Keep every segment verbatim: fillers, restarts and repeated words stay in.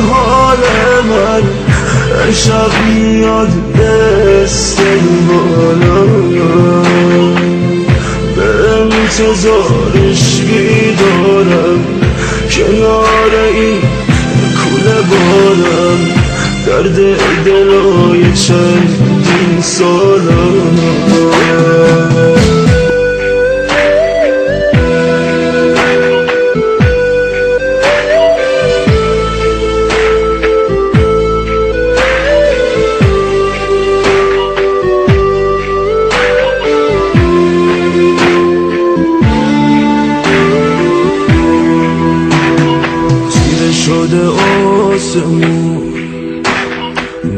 حال من، شب میاد استقبالم، به انتظارش بیدارم، کنار این کوله بارم، درد دلای چندین سالم. تیره شده آسمون،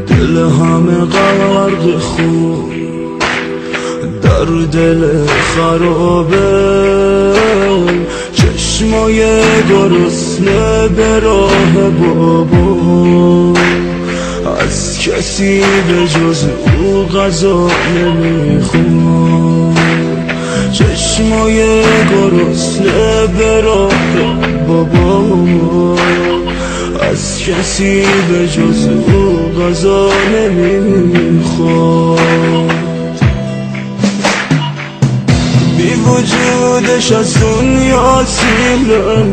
دل همه غرق خون، در دل خرابه، چشمای گرسنه به راه بابا، از کسی به جز او غذا نمیخوام. چشمای گرسنه به راه بابا، از کسی به جز او غذا نمیخواد. بی وجودش از دنیا سیرم،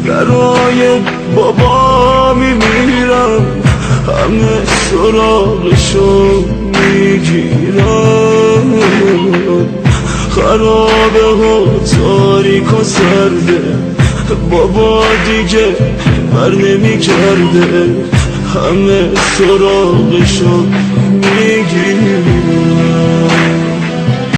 برای بابا میمیرم، همه سراغشو میگیرم. خرابه ها، تاریک و سرده، بابا دیگه بر نمیگرده، همه سراغشو میگیرم.